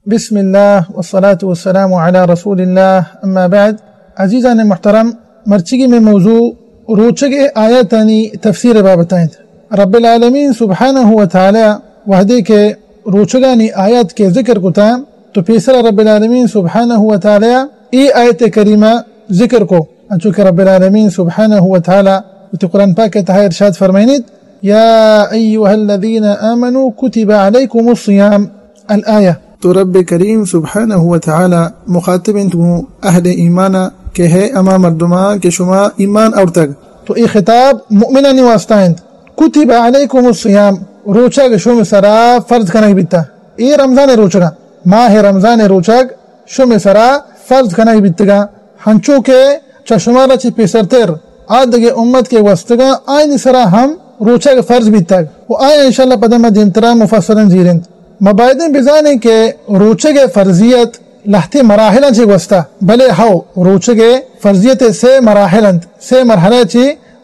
بسم اللہ والصلاة والسلام علی رسول اللہ، اما بعد۔ عزیزان محترم، مرچیگی میں موضوع روچگ ءِ آیاتانی تفسیر ءِ بابت ءَ انت۔ رب العالمین سبحانہ و تعالی وہدے کہ روچگانی آیات کہ ذکر کتا، تو پیسرا رب العالمین سبحانہ و تعالی اے آیت کریمہ ذکر کو، انچو کہ رب العالمین سبحانہ و تعالی وتی قرآن پاک ءِ تہا ارشاد فرمائنیت، یا ایھا الذین آمنوا کتب علیکم الصیام، الآیہ۔ تو رب کریم سبحانہ و تعالی مخاطب انت گوں اہل ایمان ءَ کہ ہے اما مردماں کہ شما ایمان آورتگ۔ تو اے خطاب مؤمنانی واسطہ انت۔ کتب علیکم الصیام، روچگ شوم سرا فرض کنگ بیتا۔ اے رمضان ءِ روچگاں، ماہ رمضان ءِ روچگ شوم سرا فرض کنگ بیتگاں۔ ہنچو کہ چہ شمارا چہ پیسرتر آ دگہ امت کہ گوستگاں، آیانی سرا ہم روچگ فرض بیتگ و آیا انشاءاللہ پدا ما دیمترا مفصلاً زیرنت۔ ما بایدیں بزانیں کہ روچگ ءِ فرضیت لہتے مراحلاں چہ گوستا، بلے ہو، روچگ ءِ فرضیت ءِ سے مراحل انت، سے مرحلہ چہ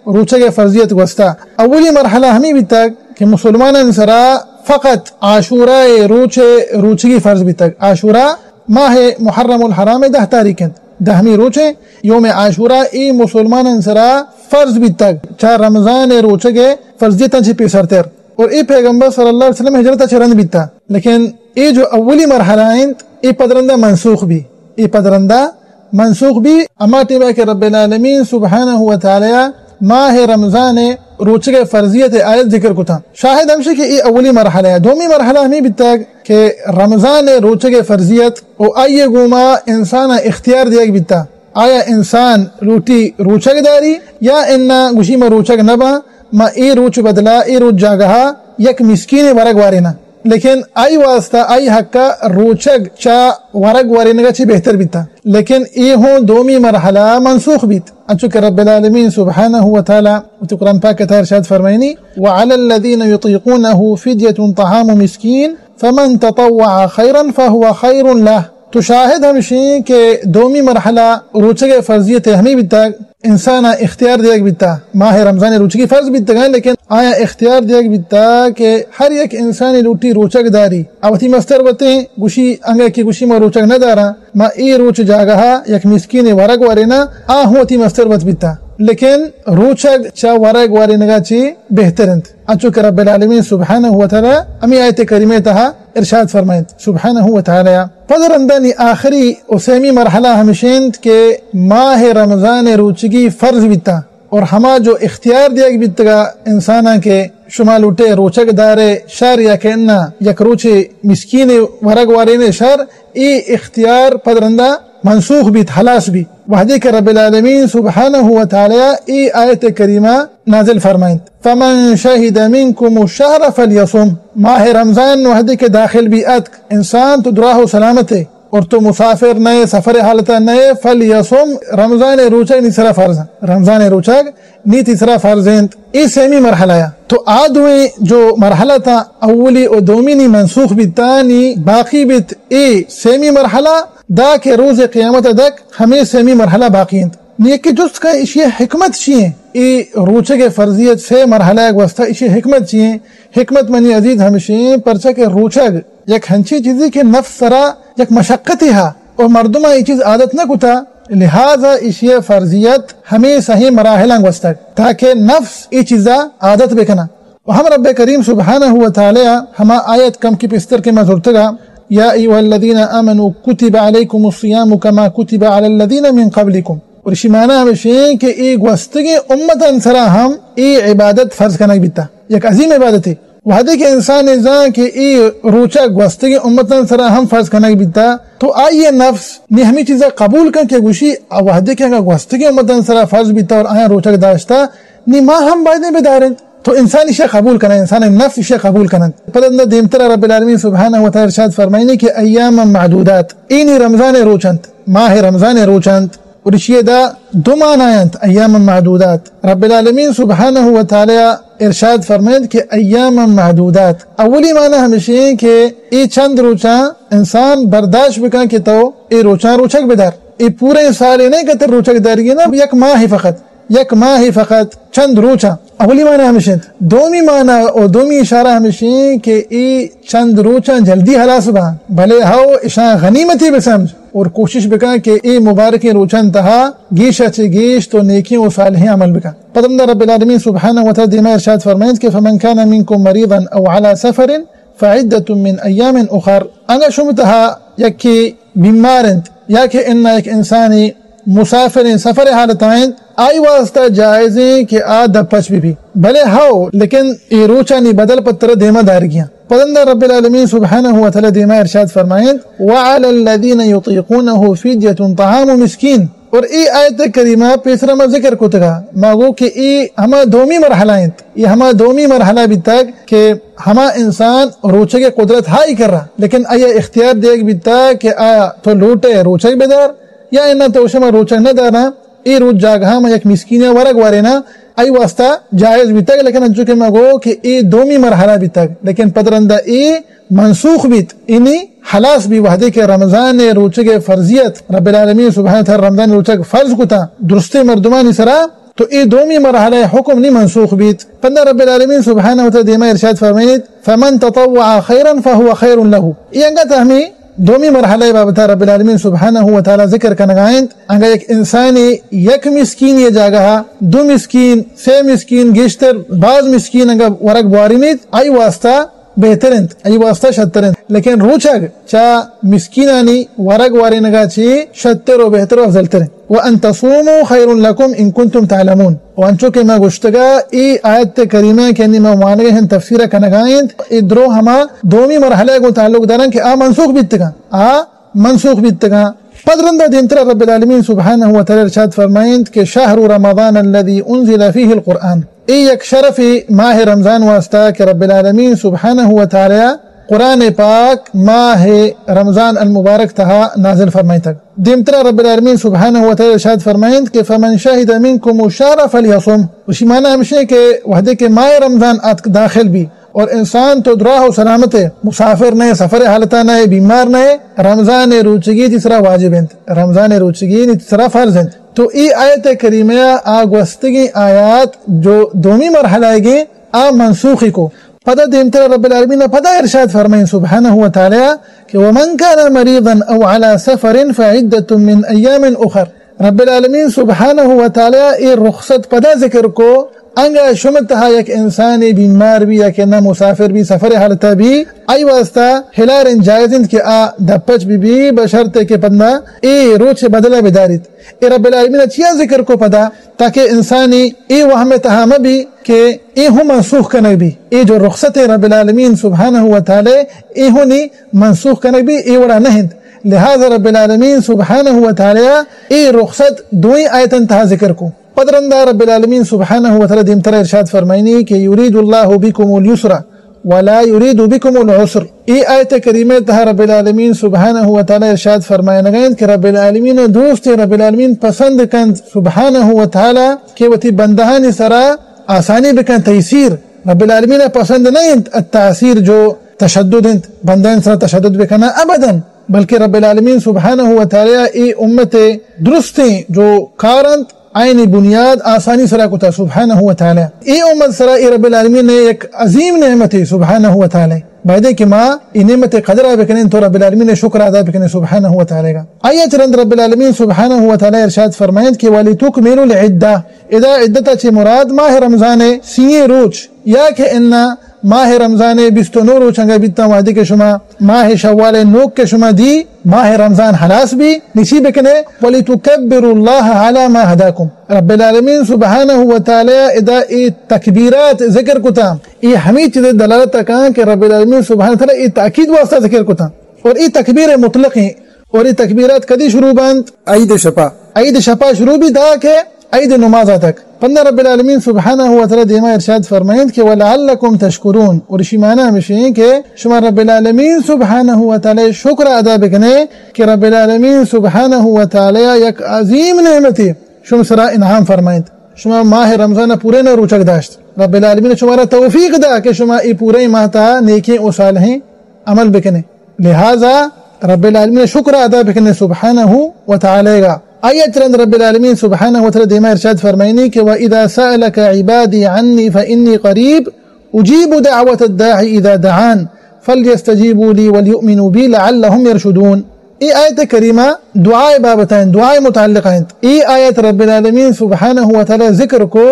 روچگ ءِ فرضیت گوستا۔ اولی مرحلہ ہمے بیتگ کہ مسلمانانی سرا فقط عاشورہ ءِ روچ ءِ روچگی فرض بیتگ۔ عاشورہ ماہ محرم الحرام ءِ دہ تاریخ انت، دہمی روچ ءِ یوم عاشورہ اے مسلمانانی سرا فرض بیتگ، چہ رمضان ءِ روچگ ءِ فرضیتاں چہ پیسرتر۔ اور اے پیغمبر صلی اللہ علیہ وسلم ہجرت ءَ چہ رند بیتا۔ لیکن اے جو اولی مرحلہ انت، اے پدرندہ منسوخ بی، اے پدرندہ منسوخ بی، ہما ٹیما کہ رب العالمین سبحانہ و تعالی ماہ رمضان ءِ روچگ ءِ فرضیت ءِ آیت ذکر کتا۔ شاہد ہمشی کہ اے اولی مرحلہ ءِ۔ دومی مرحلہ ہمے بیتگ کہ رمضان ءِ روچگ ءِ فرضیت و آئی ءِ گوما انسان ءَ اختیار دیگ بیتا۔ آیا انسان لوٹی روچگ داری یا انا گوشی ما روچگ نہ باں، ما اے روچ بدلا اے روچ جاگہا یک مسکین ورگ واریناں؟ لیکن آئی واسطہ، آئی حقا روچگ چا ورگ وارینگا چی بہتر بیتا۔ لیکن اے ہوں دومی مرحلہ منسوخ بیت، انچو کہ رب العالمین سبحانہ و تعالی وتی قرآن پاک ءِ تہا ارشاد فرمائنی، وعلی الذین یطیقونہ فدیۃ طعام مسکین فمن تطوع خیرا فہو خیر لہ۔ تو شاہد ہمشیں کہ دومی مرحلہ روچگ ءِ فرضیت ہمے بیتگ، انسان ءَ اختیار دیگ بیتا، ماہ رمضان ءِ روچگی فرض بیتگاں، لیکن آیا اختیار دیگ بیتا کہ ہر یک انسانی لوٹی روچگ داری، آ وتی مستر وتیں گوشی، انگہ کہ گوشی ما روچگ نہ داراں، ما اے روچ جاگہا یک مسکین ورگ واریناں، آ ہوں وتی مستر وت بیتا۔ لیکن روچگ چہ ورگ وارینگا چی بہتر انت۔ انچو کہ رب العالمین سبحانہ و تعالی ہمے آیت کریمہ تہا ارشاد فرمائنت سبحانہ و تعالی، پد رندانی آخری و سیمی مرحلہ ہمشینت کہ ماہ رمضان روچگی فرض بیتا اور ہما جو اختیار دیگ بیتگا انساناں کہ شما لوٹے روچگ دارے شر یا کہ انا یک روچے مسکین ورگ وارینے شر، اے اختیار پد رندا منسوخ بیت، ہلاس بیت۔ وہدے کہ رب العالمین سبحانہ و تعالی اے آیت کریمہ نازل فرمائنت، فمن شہد منکم الشہر فلیصم، ماہ رمضان وہدے کہ داخل بی اتک، انسان تو دراہ و سلامت ہے اور تو مسافر نئے، سفر حالتا نئے، فلیصم، رمضان روچگ نی سرا فرض، رمضان روچگ نی تیسرا فرض انت۔ اے سیمی مرحلہ یا تو آ دوئیں جو مرحلہ تا اولی و دومی نی منسوخ بیتا نی باقی بیت۔ اے سیمی مرحلہ دا کہ روز قیامت دک ہمیں سیمی مرحلہ باقی انت۔ نی یکی جست کا اشی حکمت چی ہیں؟ اے روچگ فرضیت سے مرحلہ گوستا اشی حکمت چی ہیں؟ حکمت منی عزیز ہمشیں پرچہ کہ روچگ یک ہنچی چیزی کہ نفس سرا یک مشقتی ہا اور مردمہ یہ چیز عادت نہ کتا، لہذا اشی فرضیت ہمیں صحیح مراحلاں گوستگ تاکہ نفس یہ چیزا عادت بکنا۔ و ہم رب کریم سبحانہ و تعالی ہما آیت کم کی پستر کے ما زرتگا، یا ایھا الذین آمنوا کتب علیکم الصیام کما کتب علی الذین من قبلکم۔ اور اشی معنی ہمشیں کہ اے گوستگیں امتان سرا ہم اے عبادت فرض کنگ بیتا، یک عظیم عبادتے۔ وہدے کہ انسان زان کہ اے روچا گوستگیں امتان سرا ہم فرض کنگ بیتا، تو آئی نفس نی ہمیں چیزا قبول کن کہ گوشی، آ وہدے کہ اگا گوستگیں امتان سرا فرض بیتا اور آیا روچا داشتا، نی ما ہم بایدیں بداریں۔ تو انسان اشیا قبول کنن، انسان نفس اشیا قبول کنن۔ پد اندر دیمترا رب العالمین سبحانہ و تعالی ارشاد فرمائنی کہ ایاما معدودات، اینی رمضان روچ انت، ماہ رمضان روچ انت۔ اور اشی دا دو معنی انت، ایام معدودات۔ رب العالمین سبحانہ و تعالی ارشاد فرمائنت کہ ایام معدودات۔ اولی معنی ہمشی ہیں کہ اے چند روچاں انسان برداشت بکن کہ تو اے روچاں روچگ بدار۔ اے پورے سالے نہیں کہ تر روچگ داری نا، یک ماہ فقط۔ یک ماہے فقط، چند روچاں۔ اولی معنی ہمیش انت۔ دومی معنی و دومی اشارہ ہمیش انت کہ اے چند روچاں جلدی ہلاس باں، بلے ہو اشاں غنیمتے بسمجھ اور کوشش بکن کہ اے مبارکیں روچاں تہا گیش ء چہ گیش تو نیکیں و صالحیں عمل بکن۔ پد ہمدا رب العالمین سبحانہ و تعالی دیما ارشاد فرمائنت کہ فمن کان منکم مریضا او علی سفر فعدة من ایام اخر۔ انگا شما تہا یکے بیمار انت یا کہ انا یک انسانے مسافریں سفر حالتا انت، آئی واسطہ جائز انت کہ آ دپچ بہ بی، بلے ہو لیکن اے روچانی بدل پہ ترا دیما دارگیاں۔ پد ہمدا رب العالمین سبحانہ و تعالی دیما ارشاد فرمائنت، وعلی الذین یطیقونہ فدیۃ طعام مسکین۔ اور اے آیت کریمہ پیسرا ما ذکر کتگا، ما گو کہ اے ہما دومی مرحلہ انت، اے ہما دومی مرحلہ بیتگ کہ ہما انسان روچگ قدرت ہائی کرا، لیکن آئی اختیار دیگ بیتگ کہ آ تو لوٹے روچگ بدار یا انا تو شما روچگ نہ داراں، اے روچ جاگہا ما یک مسکینے ورگ واریناں، آئی واسطہ جائز بیتگ، لیکن انچو کہ ما گو کہ اے دومی مرحلہ بیتگ، لیکن پد رندا اے منسوخ بیت، یعنی ہلاس بی وہدے کہ رمضان روچگ فرضیت رب العالمین سبحانہ و تعالی رمضان روچگ فرض کتا درستیں مردمانی سرا، تو اے دومی مرحلہ حکم نی منسوخ بیت۔ پدا رب العالمین سبحانہ و تعالی دیما ارشاد فرمائیت، فمن تطوع خیرا فهو خیر له۔ اے انگت ہمیں دومی مرحلہ بابتا رب العالمین سبحانہ و تعالی ذکر کنگا انت۔ انگا یک انسانے یک مسکین یہ جاگہا دو مسکین، سے مسکین، گیشتر باز مسکین انگا ورگ بوارینیت، آئی واسطہ بہتر انت، آئی واسطہ شتر انت۔ لیکن روچگ چا مسکینانی ورگ وارینگا چی شتر و بہتر و افضل تر انت۔ وان تصوموا خیر لکم ان کنتم تعلمون۔ و انچو کہ ما گوشتگا، اے آیت کریمہ کہ انی ما وانگا ہن تفسیر کنگا انت، اے درو ہما دومی مرحلہ گوں تعلق دارن کہ آ منسوخ بیتگا، آ منسوخ بیتگا۔ پد رندا دیمترا رب العالمین سبحانہ و تعالی ارشاد فرمائنت کہ شهر رمضان الذي انزل فيه القرآن۔ اے یک شرف ماہ رمضان واسطہ کہ رب العالمین سبحانہ و تعالی قرآن پاک ماہ رمضان المبارک تہا نازل فرمائتگ۔ دیمترا رب العالمین سبحانہ و تعالی ارشاد فرمائنت کہ فمن شهد منکم الشهر فلیصم۔ اشی معنی ہمشے کہ وہدے کہ ماہ رمضان آتک داخل بی اور انسان تو دراہ و سلامت ہے، مسافر نہ ہے، سفر حالتا نہ ہے، بیمار نہ ہے، رمضان روچگی تیسرا واجب انت، رمضان روچگی نی تیسرا فرض انت۔ تو ای آیت کریمہ آ گوستگیں آیات جو دومی مرحلہ گے آ منسوخی کو۔ پدا دیمترا رب العالمین پدا ارشاد فرمائیں سبحانہ و تعالی کہ ومن کان مریضا او علی سفر فعدة من ایام اخر۔ رب العالمین سبحانہ و تعالی اے رخصت پدا ذکر کو، انگا شم تہا یک انسانے بیمار بی یا کہ نہ مسافر بی، سفر حالتا بی، آئی واسطہ ہلاریں جائز انت کہ آ دپچ بی بی، بشرط کہ پدا اے روچ بدلہ بداریت۔ اے رب العالمین چیا ذکر کو پدا؟ تاکہ انسانی اے وہم تہا مہ بی کہ اے ہوں منسوخ کنگ بی۔ اے جو رخصت رب العالمین سبحانہ و تعالی اے ہوں نی منسوخ کنگ بی، اے وڑا نہ انت۔ لہذا رب العالمین سبحانہ و تعالی اے رخصت دوئیں آیتن تہا ذکر کو۔ پد رندا رب العالمین سبحانہ و تعالی دیمترا ارشاد فرمائنی کہ یرید اللہ بکم الیسر ولا یرید بکم العسر۔ اے آیت کریمہ تہا رب العالمین سبحانہ و تعالی ارشاد فرمائنگا انت کہ رب العالمین دوست، رب العالمین پسند کنت سبحانہ و تعالی کہ وتی بندہانی سرا آسانی بکن، تیسیر۔ رب العالمین پسند نہ انت التعسیر، جو تشدد انت، بندہانی سرا تشدد بکنا، ابداً۔ بلکہ رب العالمین سبحانہ و تعالی اے امت درستیں جو کار انت، آئینی بنیاد آسانی سرا کتا سبحانہ و تعالی۔ اے امت سرا اے رب العالمین نے یک عظیم نعمتے سبحانہ و تعالی۔ بایدے کہ ما اے نعمت قدرا بکنیں تو رب العالمین نے شکر ادا بکنیں سبحانہ و تعالی گا۔ آیا چرند رب العالمین سبحانہ و تعالی ارشاد فرمائنت کہ ولتکملوا العدہ، ادا عدت چہ مراد ماہ رمضان سیئیں روچ یا کہ انا ماہ رمضان بیست و نو روچ انگا بیتاں وہدے کہ شما ماہ شوال نوک کہ شما دی، ماہ رمضان ہلاس بی، نشی بکنے، ولتکبروا اللہ علی ما ہداکم۔ رب العالمین سبحانہ و تعالی ادا اے تکبیرات ذکر کتا، اے ہمیں چیز دلالت کاں کہ رب العالمین سبحانہ و تعالی اے تاکید واسطہ ذکر کتا۔ اور اے تکبیر مطلق ہیں۔ اور اے تکبیرات کدی شروع بنت؟ عید شپا۔ عید شپا شروع بی تا کہ عید نمازا تک۔ پدا رب العالمین سبحانہ و تعالی دیما ارشاد فرمائنت کہ ولعلکم تشکرون، اور اشی معنی ہمیش ہیں کہ شما رب العالمین سبحانہ و تعالی شکر ادا بکنے کہ رب العالمین سبحانہ و تعالی یک عظیم نعمتے شما سرا انعام فرمائنت۔ شما ماہ رمضان پورے نہ روچگ داشت، رب العالمین شما را توفیق دا کہ شما ای پورے ماہ تا نیکیں و صالحیں عمل بکنے۔ لہذا رب العالمین شکر ادا بکنے سبحانہ و تعالی گا۔ آئی ءَ چہ رند رب العالمین سبحانہ و تعالی دیما ارشاد فرمائنی کہ وَإِذَا سَأَلَكَ عِبَادِي عَنِّي فَإِنِّي قَرِيبٌ أُجِيبُ دَعْوَةَ الدَّاعِ إِذَا دَعَانِ فَلْيَسْتَجِيبُوا لِي وَلْيُؤْمِنُوا بِي لَعَلَّهُمْ يَرْشُدُونَ۔ اے آیت کریمہ دعائے بابت انت، دعائے متعلق انت۔ اے آیت رب العالمین سبحانہ و تعالی ذکر کو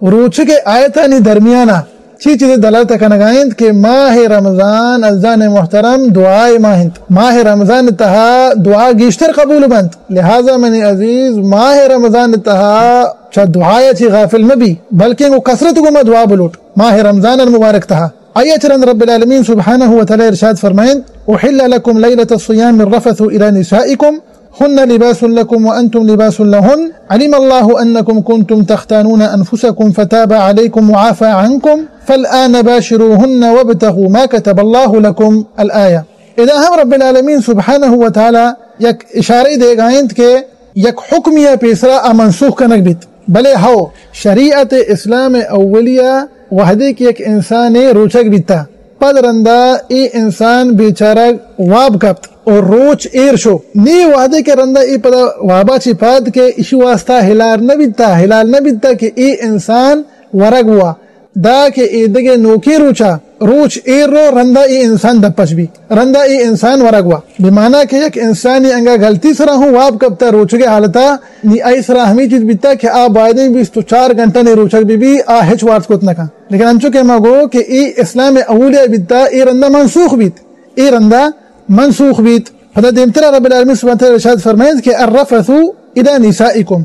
روچگ آیتانی درمیانا۔ چی چیز دلالت کنگا انت کہ ماہ رمضان عزیزان محترم دعائے ماہ انت۔ ماہ رمضان تہا دعا گیشتر قبول بنت، لہذا منی عزیز ماہ رمضان تہا چہ دعایا چی غافل مبی، بلکہ گو کثرت گو ما دعا بلوٹ ماہ رمضان المبارک تہا۔ آئی ءَ چہ رند رب العالمین سبحانہ و تعالی ارشاد فرمائنت، أُحِلَّ لَكُمْ لَيْلَةَ الصِّيَامِ الرَّفَثُ إِلَىٰ نِسَائِكُمْ هُنَّ لِبَاسٌ لَكُمْ وَأَنتُمْ لِبَاسٌ لَهُنَّ، عَلِمَ اللَّهُ أَنَّكُمْ كُنتُمْ تَخْتَانُونَ أَنفُسَكُمْ فَتَابَ عَلَيْكُمْ وَعَفَا عَنْكُمْ، فَالْآنَ بَاشِرُوهُنَّ وَابْتَغُوا مَا كَتَبَ اللَّهُ لَكُمْ، الْآيَةُ۔ ادا ہم رب العالمین سبحانہ و تعالی یک اشارے دیگا انت کہ یک حکمیا پیسرا آ منسوخ کنگ بیت۔ بلے ہو، شریعت اسلام اولیہ وہدے کہ یک انسانے روچگ بیتا، پد رندا اے انسان بیچارگ واب کپت و روچ ایر شو۔ نی وہدے کہ رندا اے پدا وابا چی پد کہ اشی واسطہ ہلار نہ بیتا، ہلال نہ بیتا کہ اے انسان ورگ وا۔ دا کہ ایدگہ نوکیں روچا روچ ایر رو، رندا اے انسان دپچ بی، رندا اے انسان ورگ وا۔ بمانا کہ یک انسانی انگا غلطی سرا ہوں واب کپتا روچگے حالتا، نی آئی سرا ہمیں چیز بیتا کہ آ بایدیں بیست و چار گھنٹہ نے روچگ بی بی، آ ہچ وارت کت نکا۔ لیکن انچو کہ ما گو کہ اے اسلام اولیہ بیتا، اے رندا منسوخ بیت، اے رندا منسوخ بیت۔ پدا دیمترا رب العالمین سبحانہ وتعالی ارشاد فرمائیت کہ الرفث الی نسائکم،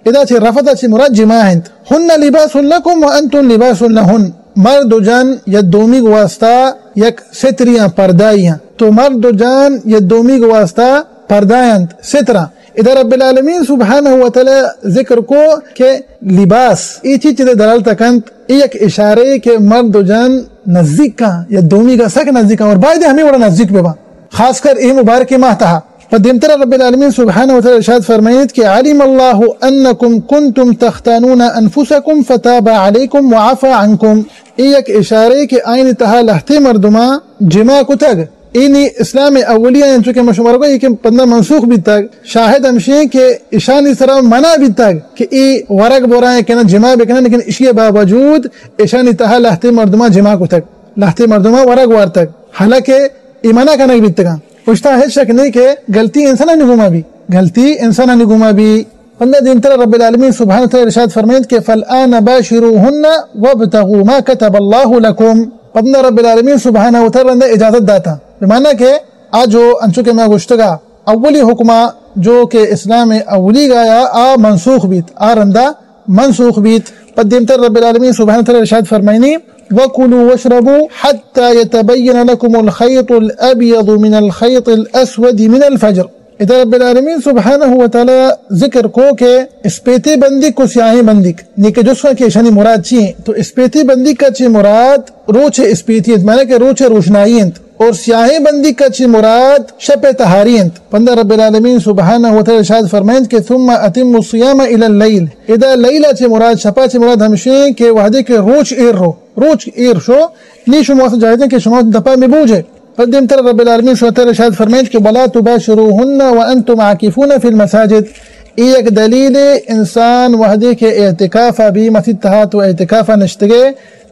ادا چہ رفث چہ مراد جماع انت۔ هن لباس لكم وأنتم لباس لهن۔ مرد و جن یک دومی گو واسطہ یک ستری آں، پردائی آں۔ تو مرد و جن یک دومی گو واسطہ پردہ انت، ستر آں۔ ادا رب العالمین سبحانہ و تعالی ذکر کو کہ لباس، اے چی چیز دلالت کنت؟ اے یک اشارے کہ مرد و جن نزدیک آں، یک دومی گا سک نزدیک آں اور باید ہمیں وڑا نزدیک بباں۔ خاص کر اے مبارک ماہ تہا۔ پہ دیمترا رب العالمین سبحانہ و تعالی ارشاد فرمائیت کہ علم اللہ انکم کنتم تختانون انفسکم فتاب علیکم وعفا عنکم۔ اے یک اشارے کہ آئین تہا لہتے مردماں جماع کتگ۔ اے نی اسلام اولی آں، چونکہ ما شمارا گوشت کہ پدا منسوخ بیتگ۔ شاہد ہمشیں کہ اشانی سرا منع بیتگ کہ اے ورگ بورائیں کہ نہ جماع بکنن، لیکن اشی باوجود اشانی تہا لہتے مردماں جماع کتگ، لہتے مردماں ورگ وارتگ۔ حالانکہ اے منع کنگ بیتگاں۔ اشتا ہچ شک نہیں کہ غلطی انسانانی گوما بی، غلطی انسانانی گوما بی۔ پدا دیمترا رب العالمین سبحانہ وتعالی ارشاد فرمائیت کہ فالآن باشروہن وابتغوا ما کتب اللہ لکم۔ پدا رب العالمین سبحانہ وتعالی رندا اجازت داتا۔ بمعنی کہ آ جو انچو کہ ما گوشتگا اولی حکمہ جو کہ اسلام اولی گایا آ منسوخ بیت، آ رندا منسوخ بیت۔ پد دیمتر رب العالمین سبحانہ وتعالی ارشاد فرمائنی، وَكُلُوا وَاشْرَبُوا حَتَّى يَتَبَيَّنَ لَكُمُ الْخَيْطُ الْأَبْيَضُ مِنَ الْخَيْطِ الْأَسْوَدِ مِنَ الْفَجْرِ۔ ادا رب العالمین سبحانہ و تعالی ذکر کو کہ اسپیتے بندیک و سیاہیں بندیک، نیکہ جست کن کہ اشانی مراد چی ہیں؟ تو اسپیتے بندیک کا چی مراد روچ اسپیتی انت، معنی کہ روچ روشنائی انت۔ اور سیاہیں بندیک کا چی مراد شپ تہاری انت۔ پدا رب العالمین سبحانہ و تعالی ارشاد فرمائنت کہ ثم اتم الصیام الی اللیل۔ ادا لیلا چی مراد، شپا چی مراد ہمشیں کہ وہدے کہ روچ ایر رو، روچ ایر شو، نی شما واسطہ جائز ہیں کہ شما دپا میں بوجے۔ پد دیمتر رب العالمین سبحانہ و تعالی ارشاد فرمائنت کہ ولا تباشروہن وانتم عاکفون فی المساجد۔ اے یک دلیل انسان وہدے کہ اعتکاف بی مسجد تہا تو اعتکاف نشتگے،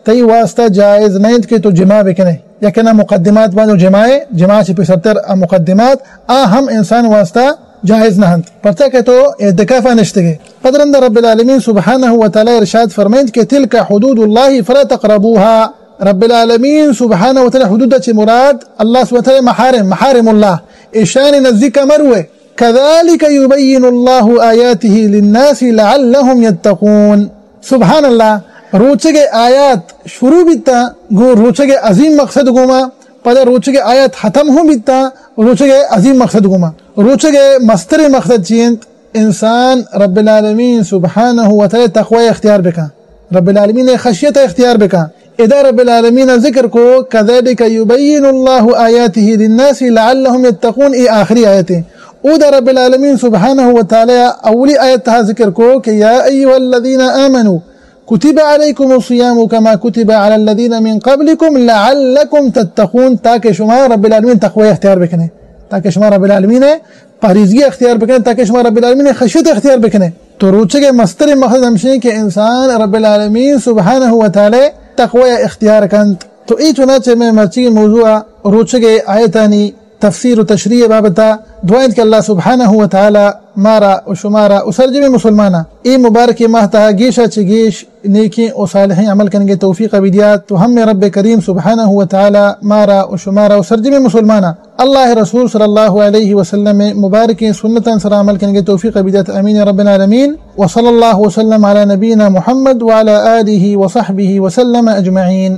تئی واسطہ جائز نہ انت کہ تو جماع بکنے۔ یا کہ نہ مقدمات باں جو جماع، جماع چہ پیسرتر آ مقدمات، آ ہم انسان واسطہ جائز نہ انت۔ پرچا کہ تو اعتکاف نشتگے۔ پد رند رب العالمین سبحانہ و تعالی ارشاد فرمائنت کہ تلک حدود اللہ فلا تقربوها۔ رب العالمین سبحانہ و تعالی حدود چہ مراد اللہ سبحانہ و تعالی محارم، محارم اللہ، ایشانی نزدیک مروے۔ كذلك يبين الله آياته للناس لعلهم يتقون۔ سبحان اللہ، روچگ آیات شروع بیتا گو روچگ عظیم مقصد گوما، پدا روچگ آیات ختم ہوں بیتا روچگ عظیم مقصد گوما۔ روچگ مستر مقصد چی انت؟ انسان رب العالمین سبحانہ و تعالی تقوی اختیار بکن۔ رب العالمین ء خشیت ء اختیار بکن۔ ادا رب العالمین ء ذکر کو، كذلك يبين الله آياته للناس لعلهم يتقون، اے آخری آیت ہیں۔ اودا رب العالمین سبحانہ و تعالی اولی آیت تہا ذکر کو کہ يا أيها الذين آمنوا كتب عليكم الصيام كما كتب على الذين من قبلكم لعلكم تتقون، تاکہ شما رب العالمین تقوی اختیار بکنے۔ تاکہ شما رب العالمین ءِ پاریزگی اختیار بکنے، تاکہ شما رب العالمین ءِ خشیت اختیار بکنے۔ تو روچگ ءِ مستریں مقصد ہمشی کہ انسان رب العالمین سبحانہ و تعالی تقوی اختیار کنت۔ تو اے چنانچہ مئے مرچی موضوع روچگ ءِ آیتانی تفسیر و تشریح بابتا۔ دعا انت کہ اللہ سبحانہ و تعالی مارا و شمارا و سرجمیں مسلمانا اے مبارکیں ماہ تہا گیشا چہ گیش نیکیں و صالحیں عمل کنگے توفیق بدیات۔ تو ہمے رب کریم سبحانہ و تعالی مارا و شمارا و سرجمیں مسلمانا اللہ رسول صلی اللہ علیہ وسلم مبارکیں سنتاں سرا عمل کنگے توفیق بدیات۔ آمین رب العالمین۔ وصلی اللہ وسلم علی نبینا محمد وعلی آلہ وصحبہ وسلم اجمعین۔